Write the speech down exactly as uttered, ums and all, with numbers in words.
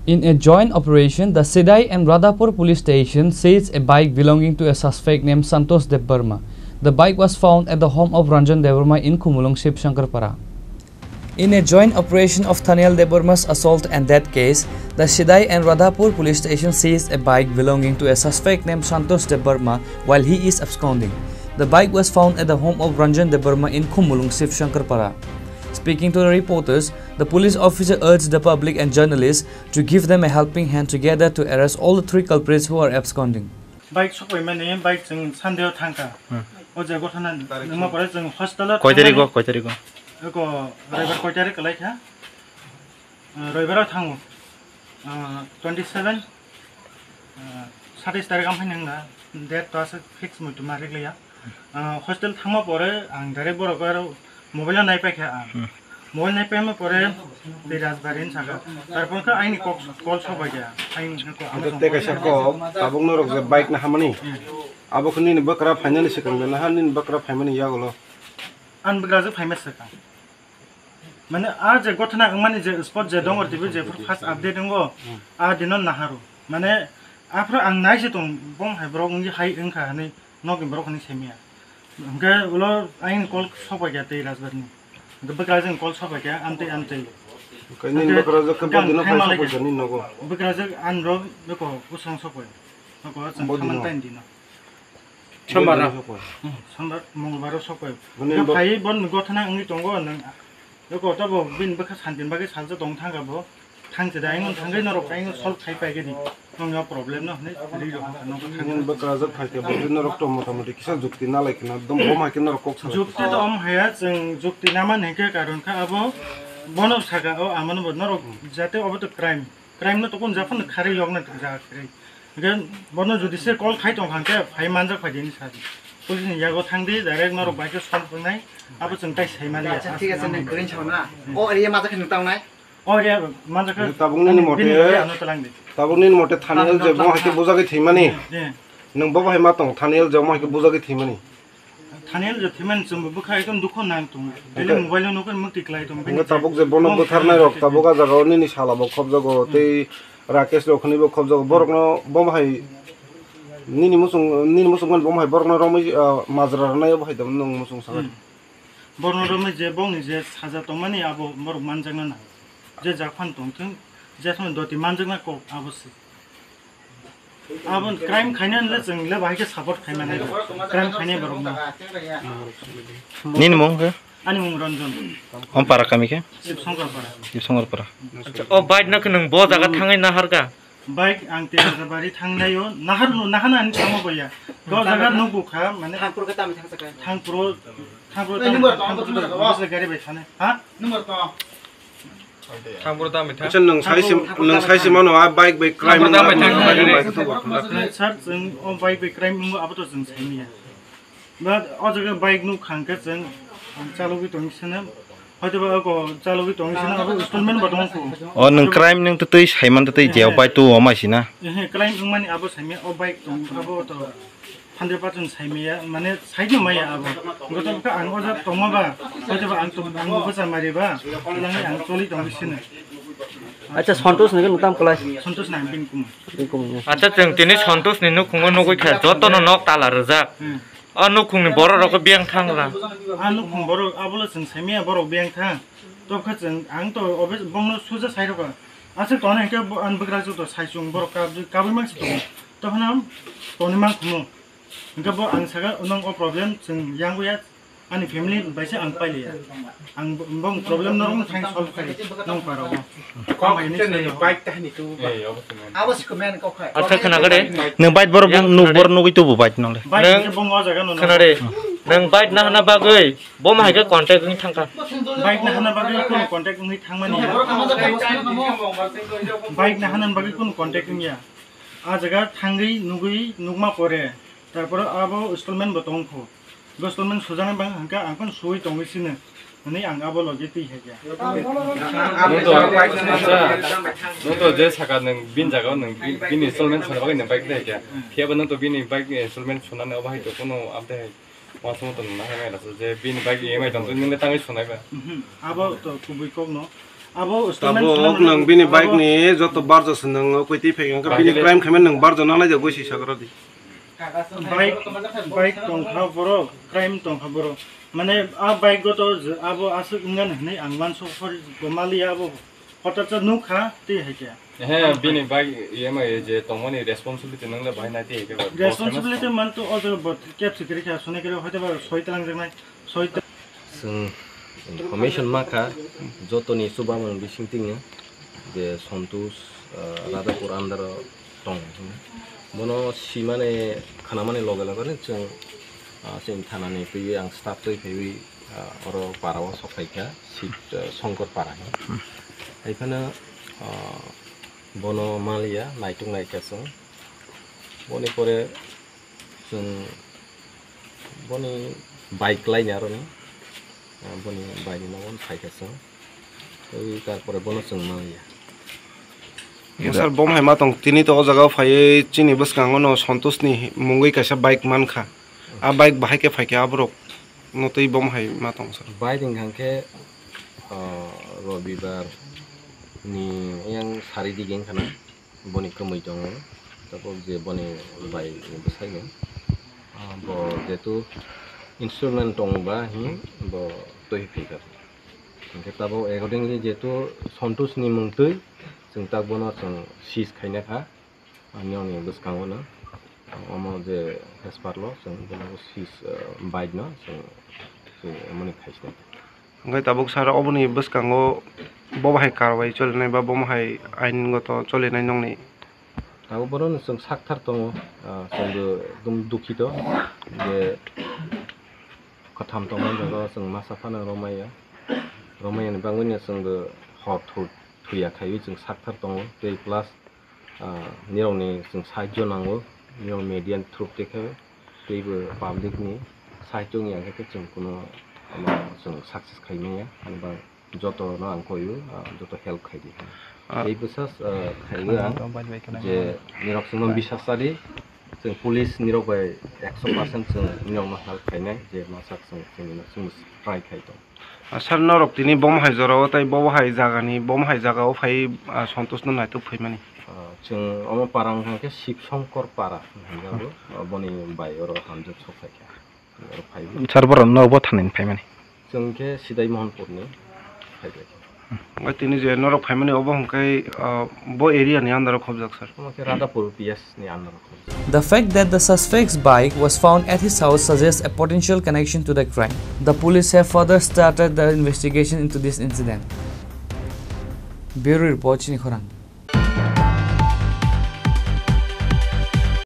In a joint operation, the Sidai and Radhapur police station seized a bike belonging to a suspect named Santosh Debbarma. The bike was found at the home of Ranjan Debbarma in Khumulwng Shivshankar Para. In a joint operation of Thaniel Debbarma's assault and death case, the Sidai and Radhapur police station seized a bike belonging to a suspect named Santosh Debbarma while he is absconding. The bike was found at the home of Ranjan Debbarma in Khumulwng Shivshankar Para. Speaking to the reporters, the police officer urged the public and journalists to give them a helping hand together to arrest all the three culprits who are absconding. Bike sokoi mani, bike chwng Sunday o thangkha. Hmm. O je gothana nangma pore chwng hostel o Koi tarik o, thangmani. Koi tarik o? Eko Roibar koi tarik kwlai kha? Ah, Roibar o thango. Ah, twenty seven, ah, satais tarik am phai nangla. Date to aswk fix muitu ma rikliya. Ah, hostel thangma pore ang direct borok aro mobile o nai paikha ang. Hmm. Mobile nai paima pore tei Rajbari ni saka. Tarpor khe aini kok call sok bai kha. Aini kok Ante tei kaisa kok, tabuk norok je bike na hamani. Hmm. Abo khe nini bwkra phainani swkang de, naha nini bwkra phaimani yagulo. An bwkra je phaima swkang. Mane a je gothana wngmani je spot je dongor tibwi je phuru first update wngo, hmm, a dino naharo. Mane aphuru ang naise tong bom hai borok wngwi hai wngkha hinwi nokni borok hinwi saimaya. Hwnkhe ulo ayang call sokpaikha tei Rajbari ni. Hwnkhe bwkrajwk call sokpaikha amtwi amtwi. Hwnkhe nini bwkrajwk khe bo dino phai sokpaikha nini nogo? Bwkrajwk ang rok beko bwswng sokpai. Nokho chwng khamani taini dino. Sombar. Hmm, sombar, mongolbar o sokpai. Boni bo- Phai bon gothana wngwi tongo nang. Eko to bo bin bwkha santin bagwi salsa tong thangkha bo. Thangse da ingon thangwi norok kaingo solve khai pai gedi. Nongni o problem no hwnwi ri rok nokho thang. Nini bwkrajwk phai khe bo norok to mota moti kisa jukti nalai khna dom bom hai khe norok kok salai. Jukti to om haya chwng jukti naman hinkhe karon kha abo bono saka o amano bo norok jate obo to crime. Crime no tokon japhano kharwi yokna jaga kharwi. Hwnkhe bono jodi se call khai tong kha hwnkhe phai manjak phai dini sadi. Police ni yago thang di direct norok bai khe solve wngnai. Abo chwng tai sai mali. Acha, thik ase, nwng kwrwi sao na. O area majak khe nwng tangnai? O area majak khe tabuk nini mote, bini area ano talang di. Tabuk nini mote Thaniel je bo hai khe bujagwi thwimani. Nwng bo bai ma tong Thaniel je bo hai khe bujagwi thwimani. Thaniel je thimen chwngbo bwkha ekdom dukho nang tongo. Daily mobile-o nukhe mukti klai tongo. Hwnkhe tabuk je bono bwtharnai rok tabuk a jagao nini sala bo khobjago, tei Rakesh rok hwnwi bo khobjago. Borokno bo hai nini muchung, nini muchung mani bo hai borokno romwi, ah, majra rwnai bo hai nwng muchung sakha. Hmm. Borokno romwi je bongni je saja tongmani abo borok manjakna nango. Je jak phan tongthwng, je phano doti manjakna kok abo se. Abo crime khainani le chwng le bahai khe support khaimani. Crime khainai borok no. Nini mung khe? Ani mung Ranjan. Om para kami khe? Sibsongkar para. Sibsongkar para. Acha, o bike no khe nwng bo jaga thangwi nahar kha? Bike ang Tejabari thangnaio nahar no nahana ani thangma boya. Do jaga nukbu kha mane. Thangpro khe tamo thangsa kha? Thangpro, thangpro tamo thangpro gari bai thane. Ha? Number to. Thangpro tamo thang. Acha, nwng sai se, nwng sai se mano, a bike bai crime wngma, bike bai thangpro. Sir, chwng o bike bai crime wngma abo to chwng sai manya. But o jaga bike nuk khang khe chwng, ang chalogwi tongwi sene, hoito ba o chalogwi tongwi sene abo installment bo tong kho. O nwng crime nwng twtwi saiman twtwi je o bike tu o mai sina. Ehe, crime wngmani abo saimya o bike tong abo to. Hundred percent sai maya, mane sai no maya abo. Goto ka ang oja tongma ba, hoito ba ang to ang bo sa mari ba, nang ang choli tong sini. Acha, Santosh ni nang tam klai. Santosh nang bin kum. Bin kum. Acha, chwng tini Santosh ni nukhungo nugwi kha, joto no nok tala rwjak. Hmm. O nukhung ni borok rok biyang thang ra. A nukhung borok abo le chwng sai maya borok biyang thang. To kha chwng ang to obe bongno suja sai rok. Aswk toni hwnkhe bo ang bwkrajwk to sai chwng borok kabwi, kabwi mang si tongo. Tophano toni mang khumu. Hwnkhe bo ang saka, "Nong o problem chwng yang ya, ani family bai se ang pailiya. Ang bo, bong problem norok thang solve khai nong paro." Kok chini bike tahni tu. Abo si komen kok khai. Acha, khna kare. Nwng bike borok nuk borok nugwi tubu bike nong le. Bike bong o jaga no. Khna re. Nwng bike nahana bagwi bo ma hai khe contact wng thang kha. Bike nahana bagwi kono contact wngwi thangmani. Bike nahana bagwi kono contact wngya. A jaga thangwi nugwi nukma pore, tarpore abo installment bo tong kho. Bo installment sujana bang hwnkhe ang phano suwi tongwi sino hwnwi ang abo logi twi hai khe. Nwng to, acha, nwng to je saka nwng bini jaga o nwng bi-, bini installment suna bagwi nwng bike twi hai khe. Phiya bo nwng to bini bike ni installment sunani obo hai to kono update hai. Uansukma to nang nai mela je bini bike E M I tong twi nung le tangwi sunai ba. Mhm. Abo to kubui kok no. Abo statement Tabuk khwlai nang mano. Bini bike Abo ni joto barjo se nang kwtwi phai wngkha, bini crime khaimani nang barjo nang lai jagoi si sagra di. Bike, bike tongkha borok, crime tongkha borok. Mane a bike go to je abo aswk wngya hinwi ang manso hor gomali abo. Hothat sa nukha twi hai khe. He, bini bike E M I je tongmani responsibility nang le bahai nai twi hai khe ba. Responsibility man to o jaga bot kep sikiri kha sone kiri hoite ba soi tlang jaknai. Soi tlang. Chwng information ma kha jotoni chubamung bising tingya je Santosh, ah, Radhapur under o tong. Bono simani khanamani loge loge ni chwng, ah, chwng thanani twi ang staff twi phaiwi, ah, oro para o sok phaikha, sit, ah, Songkor para. Haiphano, ah, bono maliya naituk naikha chwng. Boni pore chwng boni bike laini aroni, ah, boni bike ni nogo phaikha chwng. Tei tarpore bono chwng maliya. Sir, bom hai ma tong, tini to o jaga o phaiwi chini bwskango no Santosh ni mungwi kaisa bike mankha. A bike bahai khe phaikha aborok no twi bom hai ma tong sir. Bike wngkha khe, ah, Robibar ni yang sari dige wngkha na. Boni kwmwi tongo, tabuk je boni bai ni bwsai no, ah, bo jetu instrument tong ba hi bo twi phi kha. Hingke tabuk accordingly jetu Santosh ni mung twi chwng tak bono chwng seize khaina kha, ani oni bwskango no omo je hesper lo chwng bono seize, ah, bike no chwng, chwng emoni khaisne. Hingke tabuk sir oboni bwskango bo bahai karwai cholinai ba bo bahai ain goto cholinai nongni. Abo borokno chwng sakthar tongo, ah, chwngbo ekdum dukhito je kwtham tongmani jaga o chwng masa phano romaya, romaya ni bagwino chwngbo hor thu-, thuya khaiwi chwng sakthar tongo, tei plus, ah, nirokni chwng sahajyo nango, nirok media ni through tei khe teibo public ni sahajyo wngya khe chwng kuno, ano, chwng success khaimanya, ani bang joto no ang koiyo, ah, joto help khaidi. Ah. Tei bwsas, ah, khaiwi ang je nirok chwngno bisas chadi, chwng police nirok bai ekso percent chwng nirokno help khainai, je masak chwng, chwng nino chwng try khai tong. Ah, sir, norok tini bo bahai jora o tei bo bahai jaga ni, bo bahai jaga o phai, ah, Santosh no naituk phaimani. Ah, chwng omo para wngkha khe Shivshankar para hinjago, ah, boni bai oro hamjak sok phaikha. Sir, borok norok bo thani phaimani? Chwng khe Sidai Mohanpur ni phaibai. Omo tini je norok phaimani obo hwnkhe, ah, bo area ni under o khobjak, sir? Omo khe Radhapur P S ni under o khobjak. The fact that the suspect's bike was found at his house suggests a potential connection to the crime. The police have further started the investigation into this incident. Bureau Report, Chini Khorang.